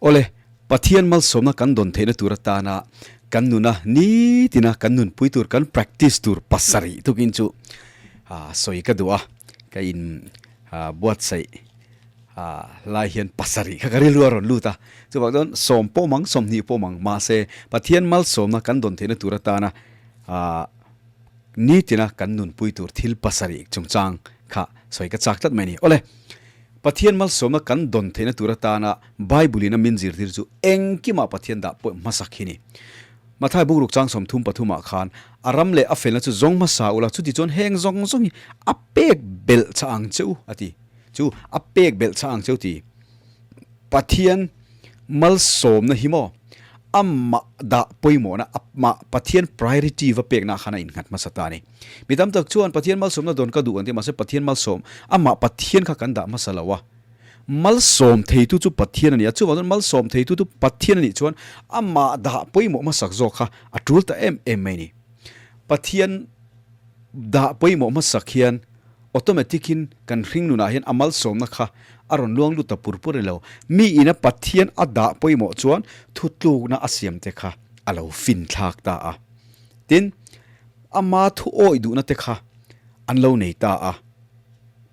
Awle, Pathian malsawmna kan dawn theihna tur atana kan nuna nitina kan nunpui tur kan practice tur pasarih tukin chu sawi ka duh a, ka in buatsaih lai hian pasarih kha ka rilru a rawn lut a, chuvang chuan sawm pawh mang sawmhnih pawh mang mahse Pathian malsawmna kan dawn theihna tur atana nitina kan nunpui tur thil pasarih chungchang kha sawi ka chak tlat mai a ni. Awle, Pathian malsawmna kan dawn theihna tur atana Bible in a min zirtir chu engkimah Pathian dah pawh hmasak hi ni. Mathai bungruk chang 33 ah khan a ram leh a felna chu zawng hmasa ula chuti chuan heng zawng zawng hi a pek belh chah ang che u a ti. Chu a pek belh chah ang che u ti. Pathian malsawmna hi maw amah dah pawimawhna amah Pathian priority va pekna khan a innghat hmasa ta a ni. Mi tam tak chuan Pathian malsawmna dawn ka duh an ti mahse Pathian malsawm amah Pathian kha kan dah hmasa lo a. Malsawm theitu chu Pathian a ni a, chuvang chuan malsawm theitu chu Pathian a nih chuan amah dah pawimawh hmasak zawk kha a tul ta em em mai a ni. Pathian dah pawimawh hmasak hian automatic in kan hring nunah hian a malsawmna kha a rawn luang lut ta pur pur a ni lo. Mi ina Pathian a dah pawimawh chuan thutlukna a siam te kha a lo fin thlak ta a. Tin, ama thu awih duhna te kha an lo nei ta a.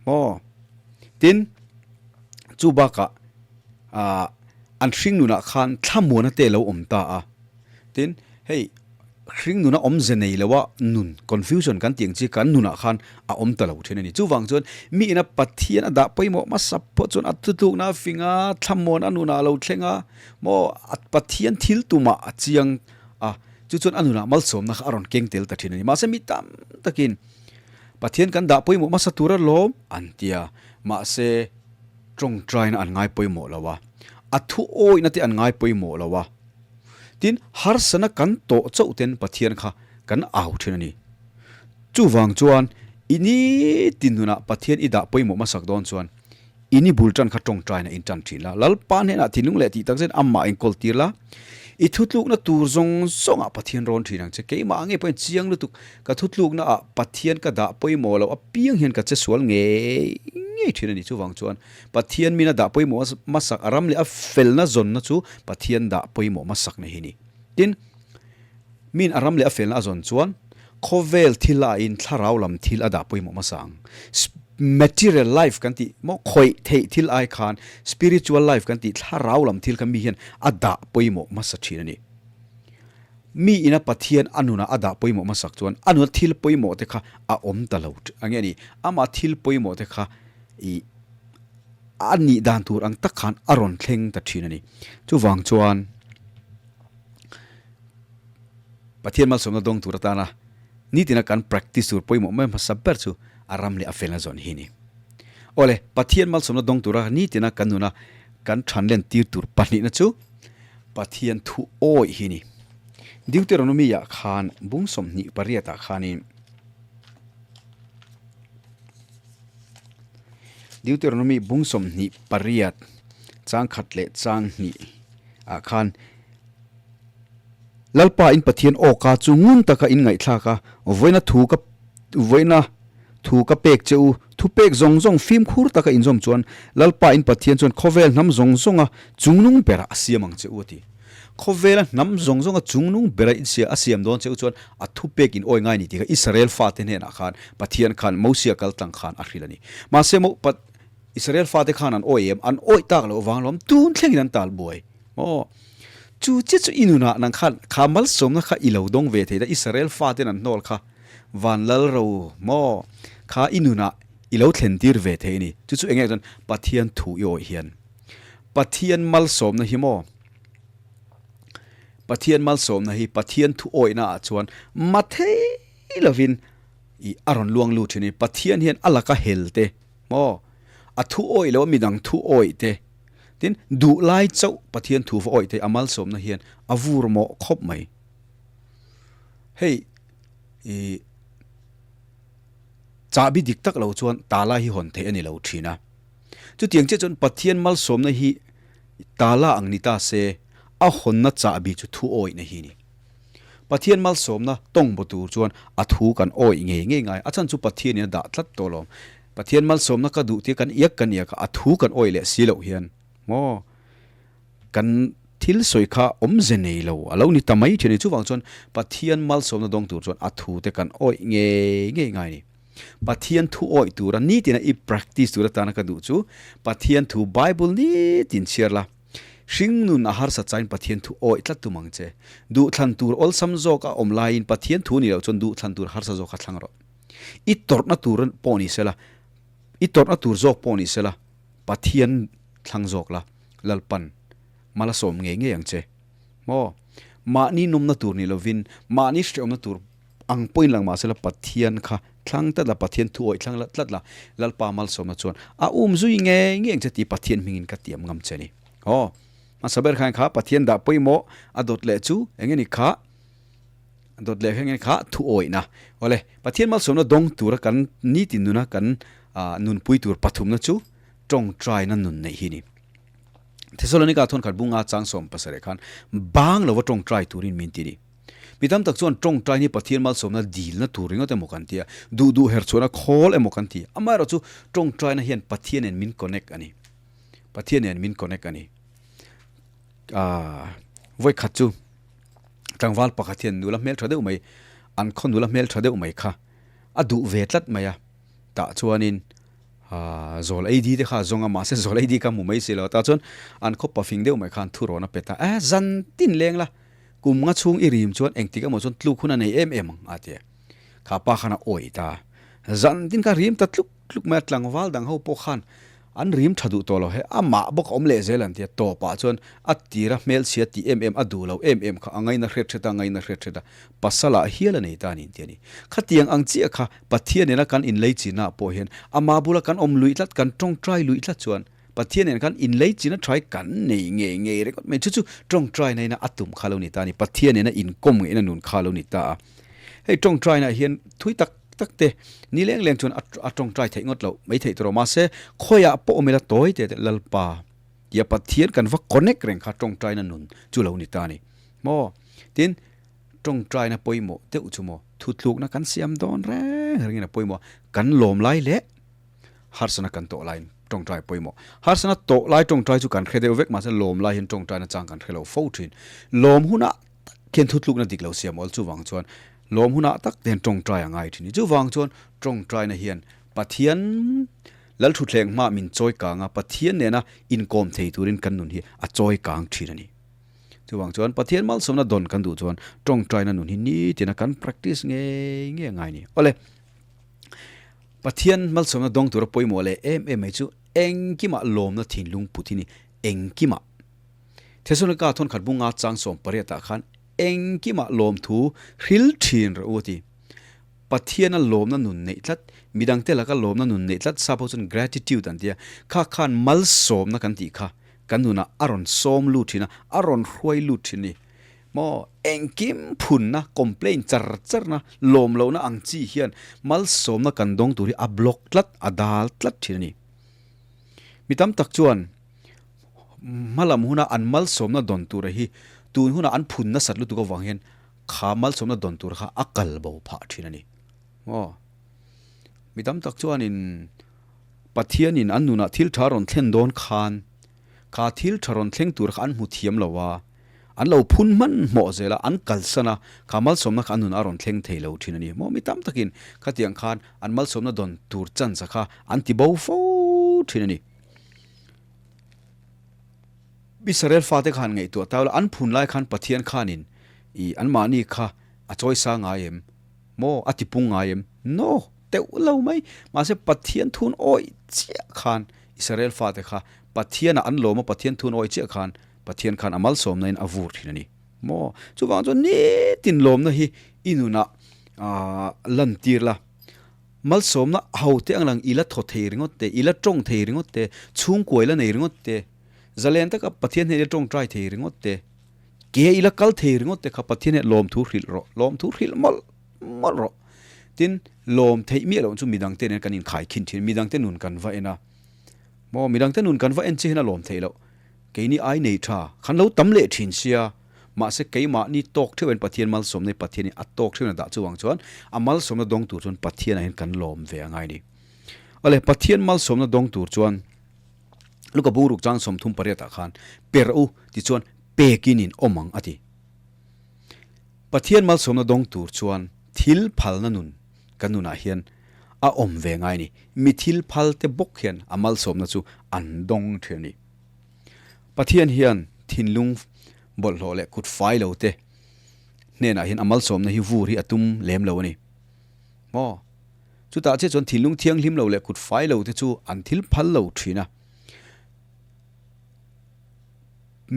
Maw? Tin, chu bakah ah an hring nunah khan thlamuana te lo awm ta a. Tin, hei hring nuna awmze nei loa nun, confusion kan tih ang chi kan nunah khan a awm ta lo thin a ni. Chuvang chuan mi ina Pathian a dah pawimawh hmasa pawh chuan a thutlukna a fing a, thlamuan a nunah a lo thleng a, maw a Pathian thil tumah a chiang a, chu chuan a nunah malsawmna kha a rawn keng tel ta thin a ni. Mahse mi tam takin Pathian kan dah pawimawh hmasa tur a lawm an ti a, mahse tawngtaina an ngai pawimawh lo a, a thu awihna te an ngai pawimawh lo a. Tin, harsana kan tawh chauh ten Pathian kha kan au thin a ni. Chuvang chuan i nitin nunah Pathian i dah pawimawh hmasak dawn chuan i ni bul tan kha tawngtaina in tan thin la. Lalpa hnenah thinlung leh tih takzet amah in kawl tir la. I thutlukna tur zawng zawngah Pathian rawn thin ang che. Keimah ngei pawhin chiang lutuk ka thutlukna ah Pathian ka dah pawimawh loh apiang hian ka che sual ngei ngei thin a ni. Chuvang chuan Pathian mina dah pawimawh hmasak a ram leh a felna zawnna chu Pathian dah pawimawh hmasakna hi a ni. Tin, min a ram leh a felna a zawn chuan khawvel thil aiin thlarau lam thil a dah pawimawh hmasa ang. Material life kan tih maw khawih theih thil ai khan spiritual life kan tih thlarau lam thil kha mi hian a dah pawimawh hmasa thin a ni. Mi ina Pathian a nunah a dah pawimawh hmasak chuan a nuna thil pawimawh te kha a awm ta lo ang nge ni? Amah thil pawimawh te kha i a nih dan tur ang tak khan a rawn thleng ta thin a ni. Chuvang chuan Pathian malsawmna dawng tur atana nitina kan practice tur pawimawh mai hmasa ber chu a ram leh a felna zawn hi a ni. Awle, Pathian malsawmna dawng tura nitina kan nuna kan thanlen tir tur pahnihna chu Pathian thu awih hi a ni. Deuteronomy-ah khan bung 28 ah khanin Deuteronomy bung 28 chang khat leh chang hnih ah khan Lalpa in Pathian awka chu ngun taka in ngaihthlak a, vawiina thu ka vawiina thu ka pek che u, thu pek zawng zawng fimkhur taka inzawm chuan Lalpa in Pathian chuan khawvel hnam zawng zawnga chungnung berah a siam ang che u a ti. Khawvela hnam zawng zawnga chungnung bera in a siam dawn che u chuan a thu pek in awi ngai ni tih kha Israel fate hnenah khan Pathian khan Mosia kal tlang khan a hrilh a ni. Mahse maw Israel fate khan an awi em? An awi tak loh vang lawm tun thlengin an tal buai. Aw, chu chiah chu i nunah nang khan kha malsawmna kha i lo dawng ve thei ta, Israel faten an hnawl kha van lal ro maw kha i nunah i lo thlen tir ve thei a ni. Chu chu eng nge chuan Pathian thu i awih hian Pathian malsawmna hi maw Pathian malsawmna hi Pathian thu awihna ah chuan ma thei lovin i a rawn luang lut thin a ni. Pathian hian a laka hel te maw a thu awih lo a midang thu awih te Tin, duh lai chauh Pathian thu va awih thei a malsawmna hian a vur mawh khawp mai. Hei i chahbi dik tak lo chuan tala hi hawn theih a ni lo thin a. Chutiang chiah chuan Pathian malsawmna hi tala ang ni ta se a hawnna chahbi chu thu awihna hi a ni. Pathian malsawmna tawng baw tur chuan a thu kan awih ngei ngei ngai. A chhan chu Pathianin a dah tlat tawh lo. Pathian malsawmna ka duh tia kan iak kan iak a, a thu kan awih leh si loh hian maw kan thil sawi kha awmze nei lo a lo ni ta mai thin a ni. Chuvang chuan Pathian malsawmna dawng tur chuan a thu te kan awih ngei ngei ngai a ni. Pathian thu awih tura nitina i practice tur atana ka duh chu Pathian thu Bible nitin chhiar la. Hring nun a harsa chain Pathian thu awih tlat tum ang che. Duhthlan tur awlsam zawk a awm laiin Pathian thu ni loh chuan duhthlan tur harsa zawk a thlang rawh. I tawrhna tur pawh ni sela, i tawrhna tur zawk pawh ni sela, Pathian thlang zawk la, Lalpan mal a sawm ngei ngei ang che. Maw? Mahni nawmna tur ni lovin, mahni hrehawmna tur ang pawhin lang mahsela Pathian kha thlang tlat la, Pathian thu awih thlang tlat la, Lalpa malsawmna chuan a um zui ngei ngei ang che tih Pathian hmingin ka tiam ngam che ni. Aw, hmasa ber khan kha Pathian dah pawimawh a dawt leh chu eng nge ni kha? A dawt leh kha eng nge ni kha? Thu awihna. Awle, Pathian malsawmna dawng tura kan nitin nuna kan nunpui tur pathumna chu tawngtaina nun neih hi ni. Thesalonika thawnkhat bunga chang 17 khan bang lova tawngtai turin min ti ni. Mi tam tak chuan tawngtai hi Pathian malsawmna dilna tur ringawt emaw kan ti a, duh duh her chhuahna khawl emaw kan ti. Amaherawh chu tawngtaina hian Pathian nen min connect a ni. Pathian nen min connect a ni. Aaa vawikhat chu tlangval pakhat hian nula hmel tha deuh mai, an khaw nula hmel tha deuh mai kha a duh ve tlat mai a, tah chuanin Aaa zawl ei di te kha a zawng a, mahse zawl ei di kha hmu mai si lo a, tah chuan an khaw pafing deuh mai khan thu rawn a pet a, eh zan tin leng la, kum nga chhung i rim chuan engtik emaw chuan tluk hun a nei em em ang a ti a, kha pa khan a awih ta, zan tin kha rim ta tluk tluk mai a, tlangval dang ho pawh khan an rim tha duh tawh lo he, amah bawk a awm leh zel an ti a, tawpah chuan a tira hmelchhia tih em em a duh lo em em kha a ngaina hret hret a, a ngaina hret hret a, pasal ah hial a nei ta a ni ti a ni. Khatiang ang chiah kha Pathian nena kan inlei chinah pawh hian ama bula kan awm luih tlat, kan tawngtai luih tlat chuan Pathian nen khan inlei china tha hi kan nei ngei ngei ringawt mai. Chu chu tawngtaina ina a tum kha lo ni ta a ni. Pathian nena inkawm ngeihna nun kha lo ni ta a. Hei tawngtaina hian thui tak tak te ni leng leng chuan a tawngtai theih ngawt loh mai theih tawh mahse khawiah pawh awm ila tawi te te Lalpa tia Pathian kan va connect reng kha tawngtaina nun chu lo ni ta a ni. Maw? Tin, Tawngtaina pawimawh deuh chu maw thutlukna kan siam dawn reng rengin a pawimawh a, kan lawm lai leh harsana kan tawh laiin tawngtai a pawimawh. Harsana tawh lai tawngtai chu kan hre deuh vek mahse lawm lai hian tawngtaina chang kan hre lo fo thin. Lawm hunah tak hian thutlukna dik lo siam awl chuvang chuan lawm hunah tak te hian tawngtai a ngai thin. Chuvang chuan tawngtaina hian Pathian Lalthutthleng hmaah min chawi kang a, Pathian nena inkawm thei turin kan nun hi a chawi kang thin a ni. Chuvang chuan Pathian malsawmna dawn kan duh chuan tawngtaina nun hi nitina kan practice ngei ngei a ngai ni. Awle, Pathian malsawmna dawng tura pawimawh leh em em mai chu engkimah lawmna thinlung put hi ni, engkimah. Thesalonika thawnkhat bunga chang 18 ah khan engkimah lawmthu hril thin rawh u a ti. Pathiana lawmna nun neih tlat, midangte laka lawmna nun neih tlat, sap ho chuan gratitude an ti a, kha khan malsawmna kan tih kha kan nunah a rawn sawm lut thin a, a rawn hruai lut thin a ni. Maw, engkim phunna, complain char charna, lawm lohna ang chi hian malsawmna kan dawng tur hi a block tlat, a dal tlat thin a ni. Mi tam tak chuan hmalam huna an malsawmna dawn tura hi tun huna an phun nasat lutuk avang hian kha malsawmna dawn tur kha a kal bo phah thin a ni. Maw, mi tam tak chuanin Pathianin an nunah thil tha rawn thlen dawn khan kha thil tha rawn thleng tur kha an hmu thiam lo a, an lo phun hmanhmawh zel a, an kalsan a, kha malsawmna kha an nunah a rawn thleng thei lo thin a ni. Maw mi tam takin khatiang khan an malsawmna dawn tur chance kha an ti bo fo thin a ni. Israel fate khan ngaihtuah ta ula, an phun lai khan Pathian khanin i anmahni kha a chawisa ngai em? Maw a tipung ngai em? No! Teuh lo mai. Mahse Pathian thun awih chiah khan Israel fate kha Pathianah an lawm a, Pathian thun awih chiah khan Pathian khan a malsawmna in a vur thin a ni. Maw? Chuvang chuan nitin lawmna hi i nunah lantir la. Malsawmna ho te ang lang i la thaw thei ringawt te, i la tawng thei ringawt te, chhungkua i la nei ringawt te, zalen taka Pathian hneh i la tawngtai thei ringawt te, ke i la kal thei ringawt te kha Pathian hneh lawmthu hrilh rawh, lawmthu hrilh mawlh mawlh rawh. Tin, lawm theih miah loh chu midangte nen kan inkhaikhin thin, midangte nun kan va en a, maw midangte nun kan va en chiah hian a lawm theih loh. Keini ai nei tha, khan lo tam leh thin sia, mahse keimahni tawk theuh hian Pathian malsawmna hi Pathianin a tawk theuhin a dah chuvang chuan a malsawmna dawng tur chuan Pathianah hian kan lawm ve a ngai ni. Awle, Pathian malsawmna dawng tur chuan. Luka bungruk chang 38 ah khan per u tichuan pekin in awm ang a ti. Pathian malsawmna dawng tur chuan thil phalna nun kan nunah hian a awm ve ngai a ni. Mi thil phal te bawk hian a malsawmna chu an dawng thin a ni. Pathian hian thinlung bawlhhlawh leh kut fai lo te hnenah hian a malsawmna hi vur hi a tum lem lo a ni. Maw? Chutah chiah chuan thinlung thianghlim lo leh kut fai lo te chu an thil phal lo thin a.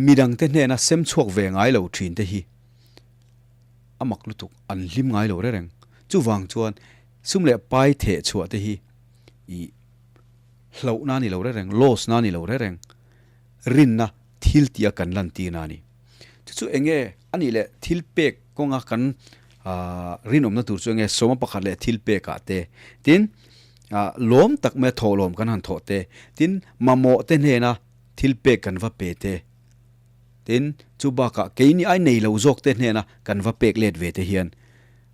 Midangte hnena sem chhuak ve ngai lo thin te hi a mak lutuk, an hlim ngai lo reng reng. Chuvang chuan sum leh pai theh chhuah te hi ih hlauhna a ni lo reng reng, loss na a ni lo reng reng, rinna thil tia kan lantirna a ni. Chu chu eng nge a nih leh thil pek kawnga kan rinawmna tur chu eng nge sawma pakhat leh thil pekah te, tin lawm tak maia thawhlawm kan han thawh te, tin mamawh te hnena thil pek kan va pe te, tin chu bakah keini ai nei lo zawk te hnena kan va pek let ve te hian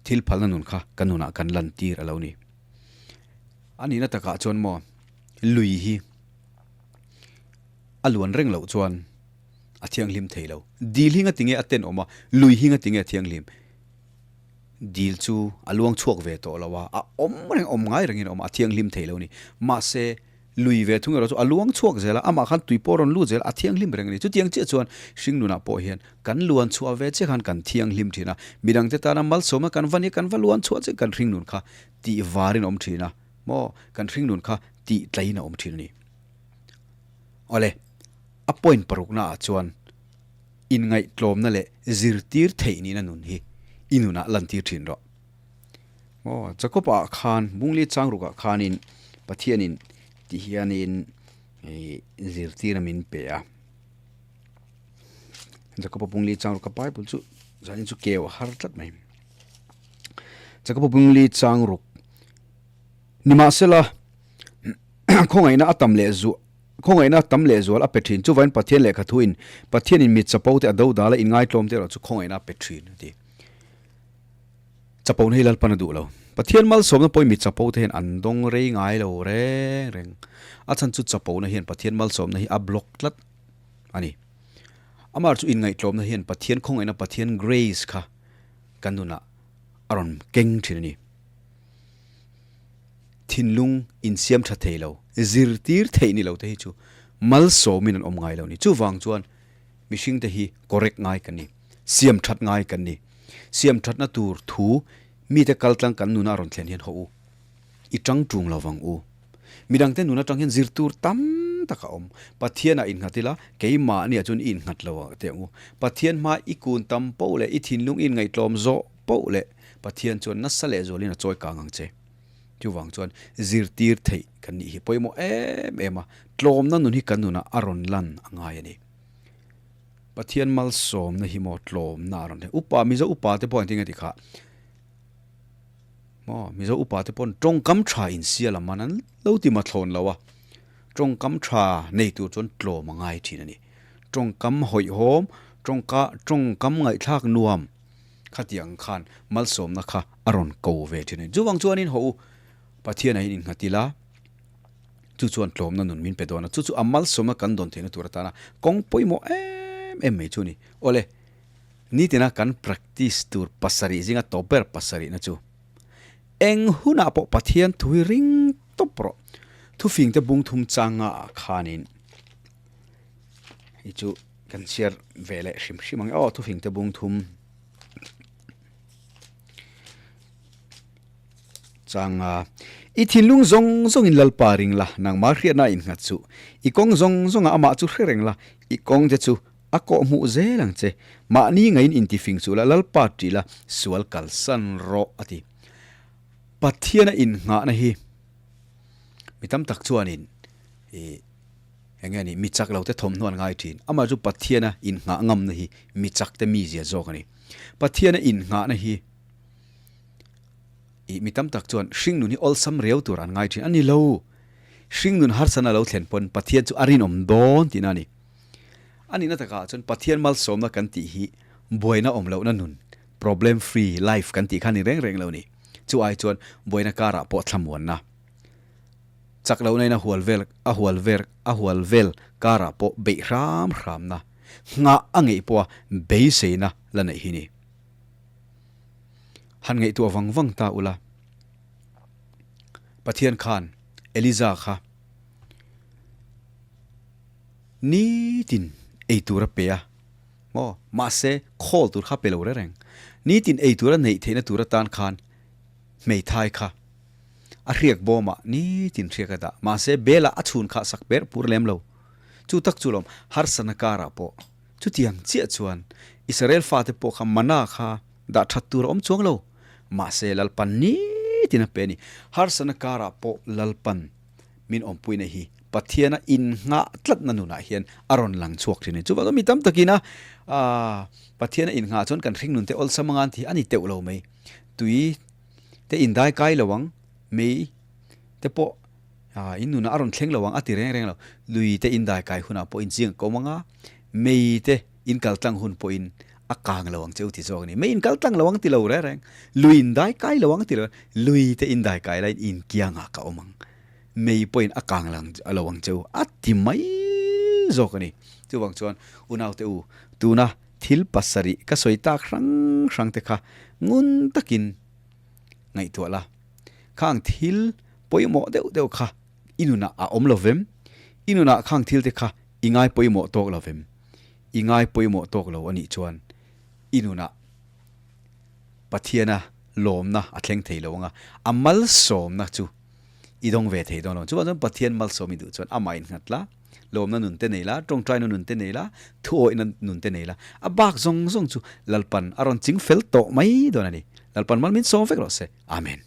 thil phalna nun kha kan nunah kan lantir a lo ni. A nihna takah chuan maw lui hi a luan reng loh chuan a thianghlim thei lo. Dil hi ngatinge a tenawm a, lui hi ngatinge a thianghlim? Dil chu a luang chhuak ve tawh lo a, a awm reng, awm ngai rengin a awm a, a thianghlim thei lo a ni. Mahse, lui ve thung erawh chu a luang chhuak zel a, amah khan tui pawh a rawn lut zel a, a thianghlim reng a ni. Chutiang chiah chuan hringnunah pawh hian kan luan chhuah ve chiah khan kan thianghlim thin a, midangte tana malsawmna kan va nia kan va luan chhuah chiah kan hringnun kha tih varin a awm thin a, maw kan hringnun kha tih tlaiin a awm thin a ni. Awle, a point parukna ah chuan inngaihtlawmna leh zirtir theih nihna nun hi i nunah lantir thin rawh. Aw, Jacob ah khan, Bungli changruk ah khanin Pathianin ti hianin zirtir a min pe a. Jacob a Bungli changruk a Bible chu zanin chu keu a har tlat mai. Jacob a Bungli changruk nimahsela khawngaihna a tam leh zuah Khawngaihna tam lehzual a pe thin. Chuvain Pathian lehkha thuin Pathianin mi chapo te a do dal a, inngaitlawm te erawh chu khawngaihna a pe thin a ti. Chapona hi Lalpan a duh lo. Pathian malsawmna pawhin mi chapo te hian an dawng rei ngai lo reng reng. A chhan chu chapona hian Pathian malsawmna hi a block tlat a ni. Amah chu inngaihtlawmna hian Pathian khawngaihna Pathian grace kha kan nunah a rawn keng thin a ni. Thinlung insiam tha thei lo, zirtir theih ni lo te hi chu malsawmin an awm ngai lo ni. Chuvang chuan mihring te hi correct ngai kan ni, siam that ngai kan ni. Siam thatna tur thu mite kaltlang kan nuna a rawn thlen hian haw u, i tang tung lo vang u. Midangte nun atang hian zir tur tam tak a awm. Pathianah innghat ila, keimahniah chuan i innghat lo teh ang u. Pathian hma i kun tam poh leh i thinlung i inngaihtlawm zawh poh leh Pathian chuan nasa lehzualin a chawi kang ang che. Chuvang chuan zirtir theih kan nih hi pawimawh em em a, tlawmna nun hi kan nunah a rawn lan a ngai a ni. Pathian malsawmna hi maw tlawmna a rawn thleng. Upa, Mizo upa te pawh engtin nge ti kha? Maw, Mizo upa te paw'n tawngkam tha insia lam an an lo ti mathlawn lo a, tawngkam tha nei tur chuan tlawm a ngai thin a ni. Tawngkam hawihhawm, tawngka, tawngkam ngaihthlak nuam. Khatiang khan malsawmna kha a rawn ko ve thin a ni. Chuvang chuanin haw u, Pathianah hian innghat ila, chu chuan tlawmna nun min pe dawn a, chu chu a malsawmna kan dawn theihna tur atana kawng pawimawh em em mai chu a ni. Awle, nitina kan practice tur pasarih zinga tawp ber pasarihna chu eng hunah pawh Pathian thu hi ring tawp rawh. Thufingte bung thum changa ah khanin hei chu Kan chhiar ve leh hrim hrim ang e aw thufing te bung thum changa i thinlung zawng zawng in lalpa ring la nangmah hriatna in nghat chu i kawng zawng zawnga amah chu hre reng la i kawng te chu a kawh hmuh zel ang che mahni ngaiin intifing chu la lalpa tih la sual kalsan rawh a ti Pathiana innghahna hi mi tam tak chuanin i Eng nge ni, mi chak lo te thawmhnaw an ngai thin. Amah chu Pathiana innghah ngamna hi mi chak te mizia zawk a ni. Pathiana innghahna hi ih mi tam tak chuan hringnun hi awlsam riau tur an ngai thin a ni lo. Hringnun harsatna lo thlen pawn Pathian chu a rinawm dawn tihna a ni. A nihna takah chuan Pathian malsawmna kan tih hi buaina awm lohna nun, problem free life kan tih kha ni reng reng lo ni. Chu ai chuan buaina karah pawh thlamuanna. Chak lohna in a hual vel a hual ver a hual vel karah pawh beih hram hramna, nghah a ngeih pawha beiseina la neih hi ni. Han ngaihtuah vang vang ta ula, Pathian khan Eliza kha nitin ei tur a pe a, maw? Mahse, khawl tur kha pe lo reng reng. Nitin ei tur a neih theihna tur atan khan hmeithai kha a hriak bawmah nitin hriak a dah. Mahse, Bela a chhun kha sak ber pur lem lo. Chu tak chu lawm, harsatna karah pawh chutiang chiah chuan Israel fate pawh kha mana kha dah that tur a awm chuang lo. Mahse, Lalpan nitin a pe a ni. Harsatna karah pawh Lalpan min awmpuina hi Pathiana innghah tlatna nunah hian a rawn lang chhuak thin a ni. Chuvang chuan mi tam takin a Pathiana innghah chuan kan hringnun te awlsam anga an ti a ni teuh lo mai. Tui te indai kai lo ang, mei te pawh in nunah a rawn thleng lo ang a ti reng reng lo. Lui te indai kai hunah pawh inching a kawm ang a, mei te in kal tlang hun pawhin a kang lo ang che u ti zawk a ni. Mei in kal tlang lo ang ti lo reng reng, lui in dai kai lo ang ti lo, lui te in dai kai laiin in kiangah ka awm ang, mei pawhin a kang lang lo ang che u a ti mai zawk a ni. Chuvang chuan unaute u, tuna thil pasarih ka sawi tak hrang hrang te kha ngun takin ngaihtuah la, khang thil pawimawh deuh deuh kha i nunah a awm lo vem? I nunah khang thil te kha i ngai pawimawh tawk lo vem? I ngai pawimawh tawk lo a nih chuan i nunah Pathiana lawmna a thleng thei lo ang a, a malsawmna chu i dawng ve thei dawn lo. Chuvang chuan Pathian malsawm i duh chuan amah innghat la, lawmna nun te nei la, tawngtaina nun te nei la, thuawihna nun te nei la, a bak zawng zawng chu Lalpan a rawn ching fel tawh mai dawn a ni. Lalpan mal min sawm vek rawh se. Amen.